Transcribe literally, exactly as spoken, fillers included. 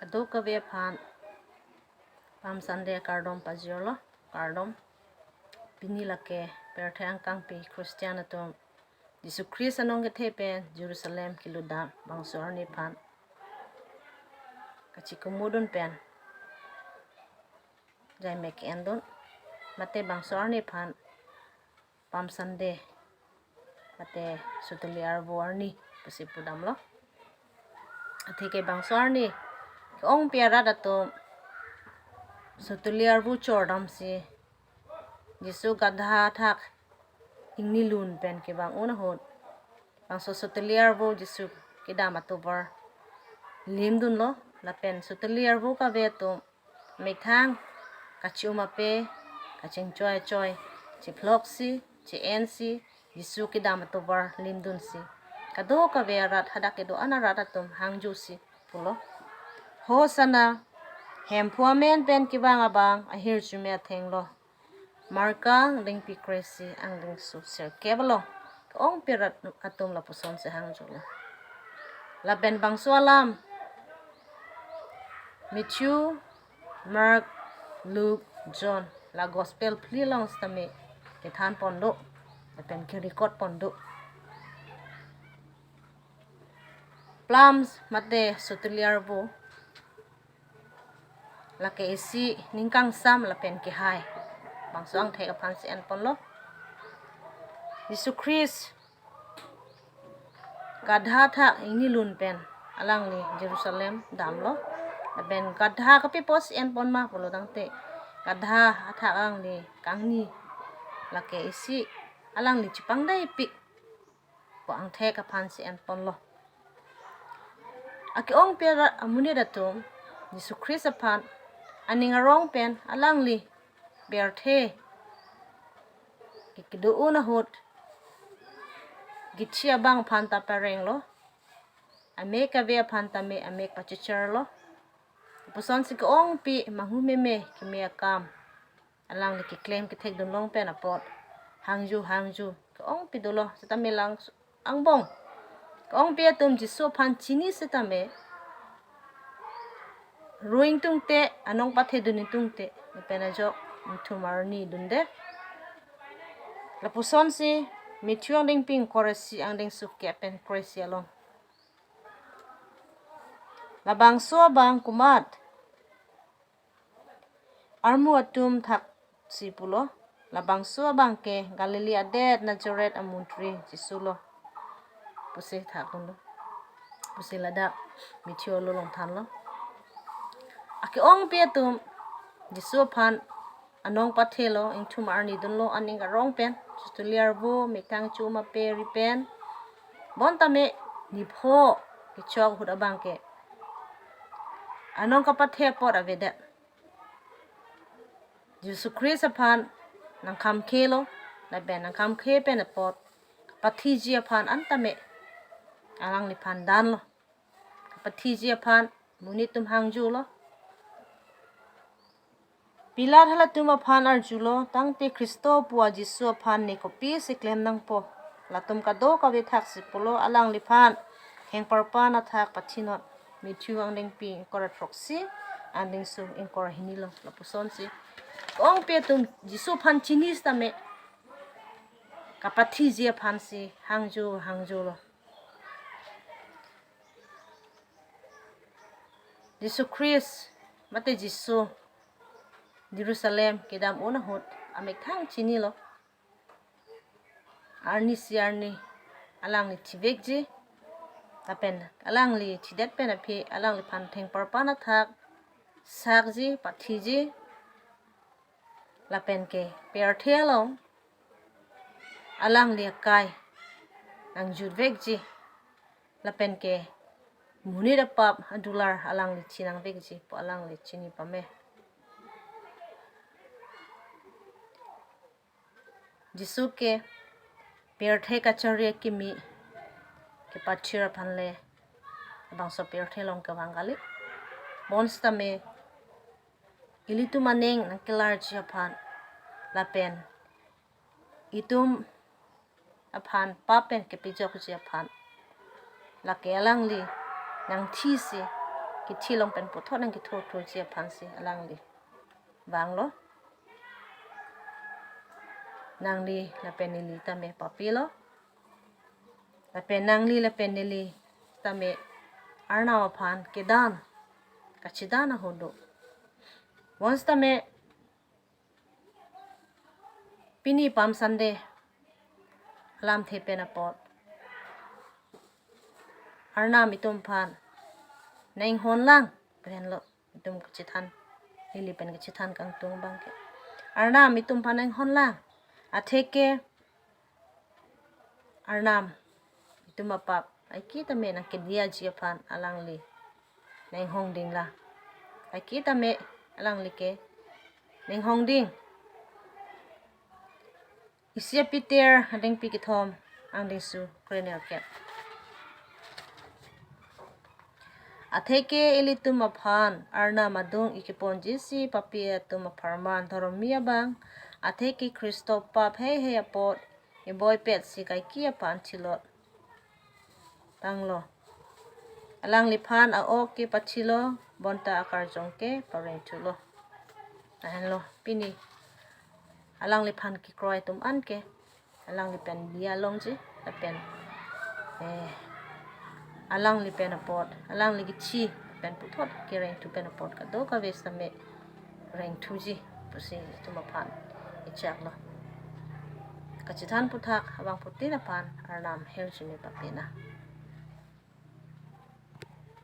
Kadokave aphan Palm Sunday akardom pajirlo, kardom. Pini lake pirthe angkangpi Christian atum Jisu Khristo anong kethe pen Jerusalem kelutdam bangso arni aphan kachikumudun pen jaimek endun, mate bangso arni aphan Palm Sunday mate Sotuli Arvo arni pusi pudamlo. Atheke bangso arni ke-ongpi arat atum Sotuli Arvo chordamsi Jisu gadha athak ingni lun pen kevang un ahut, bangso Sotuli Arvo Jisu kedam atovar limdunlo. Lapen Sotuli Arvo kave atum methang kachi-um ape, kachingchoi achoi, chiploksi, che-ensi, Jisu kedam atovar limdunsi, kadokave arat hadak kedo-an arat atum hangjosi pulo. Hosana, Hemphu amen pen kevang abang ahirjume athenglo. Marka angdengpi kre-isi angdengso sirkep along ke-ongpi arat atum lapusonsi hangjolo. Lapen bangso alam Matthew, Mark, Luke, John la gospel phli along sitame kethan pon do lapen kerecord pon do. Palms mate Sotuli Arvo lake isi ningkangsam lapen kehai bangso angthek aphansi enponlo. Jisu Khristo gadha athak ingni lun pen alangli Jerusalem damlo. Lapen gadha kapi apotsi enpon ma pulo tangte, gadha athak alangli kangni lake isi alangli chipangdaipik pu angthek aphansi enponlo. Ake-ongpi arat amonit atum Jisu Khristo aphan aning arong pen alangli pirthe ke kedo un ahut gichi abang aphan ta parenglo. Amek kave aphan tame amek pachecharlo. Lapusonsi ke-ongpi manghu meme keme akam alangli keklem kethekdun long pen apot hangjo hangjo ke-ongpi dolo sitame lang angbong ke-ongpi atum Jisu aphan chini sitame ru ingtungte, anong pathedun ingtungte, lapen ajok ingthum arni dunde. Lapusonsi Matthew angdengpi ingkoi ra isi angdengso kep pen kre-isi along. Labangso abang komat armu atum thaksi pulo. Labangso abang ke Galilee adet Nazareth amuntri Jisu lo pusi thakdunlo, pusi ladak Matthew along thanlo. Ake-ongpi atum Jisu aphan anong pathelo, ingthum arni dunlo, aning arong pen, Sotuli Arvo, methang chi-um ape ri pen. Bonta me nipho kechok ahut abang ke anong kapathe apot avedet. Jisu Khristo aphan nangkhamkhelo, lapen nangkhamkhe pen apot kapathiji aphan anta me alangliphan danlo. Kapathiji aphan monit atum hangjolo. Pilat halatum aphan arjulo, tangte Khristo pu a-Jisu aphan ne kopisi klem nangpo? Latum kadokave thaksi pulo, alangliphan thengparpan athak pathinon. Matthew angdengpi ingkoi ra throksi, angdengso ingkoi ra hini lo. Lapusonsi ke-ongpi atum Jisu aphan chini sitame kapathiji aphansi hangjo hangjolo. Jisu Khristo mate Jisu Jerusalem kedam un ahut amethang chinilo. Arnisi arni alangli thivekji, lapen alangli thidet pen aphi alangliphan thengparpan athak sakji, pathiji, lapen ke pirthe along alangli akai nangjutvekji, lapen ke monit apap adular alangli chinangvekji pu alangli chini pame. Jisu ke pirthe kachari akimi kepathir aphan le labangso pirthe along kevang kali. Bonsitame ilitum aning nangkelarji aphan lapen itum aphan pap pen kepejokji aphan, lake alangli nangthisi kithi along pen puthot nangkethu thuji aphansi alangli vanglo. Nangli lapen neli tame papilo. Lapen nangli lapen neli tame Arnam aphan kedan, kachedan ahut do. Bonsitame pini Palm Sunday alamthe pen apot Arnam itum aphan nang-inghon lang pen lo, itum kachethan, neli pen kachethan kangtung abang ke. Arnam itum aphan nang-inghon lang. Atheke Arnam itum apap aiki tame nangkediyaji aphan alangli nang-inghongding lang. Aiki tame alangli ke nang-inghongding. Isi a-Peter adengpi kethom, angdengso krenerkep. Atheke ilitum aphan Arnam adung ikiponjisi papi atum apharman dhoromi abang, atheke Khristo pap heihei apot iboipetsi kaike aphan thilot tanglo. Alangliphan a-ok ke pathilo, bonta akarjong ke parengthulo. Lahenlo pini alangliphan kekroi atum an ke alangli pen diya longji, lapen, eh, alangli pen apot, alangli kithi pen puthot kerengthu pen apot kadokave sitame rengthuji pusi itum aphan ichaklo. Kachethan aphuthak abangphutin aphan Arnam hirjume papina.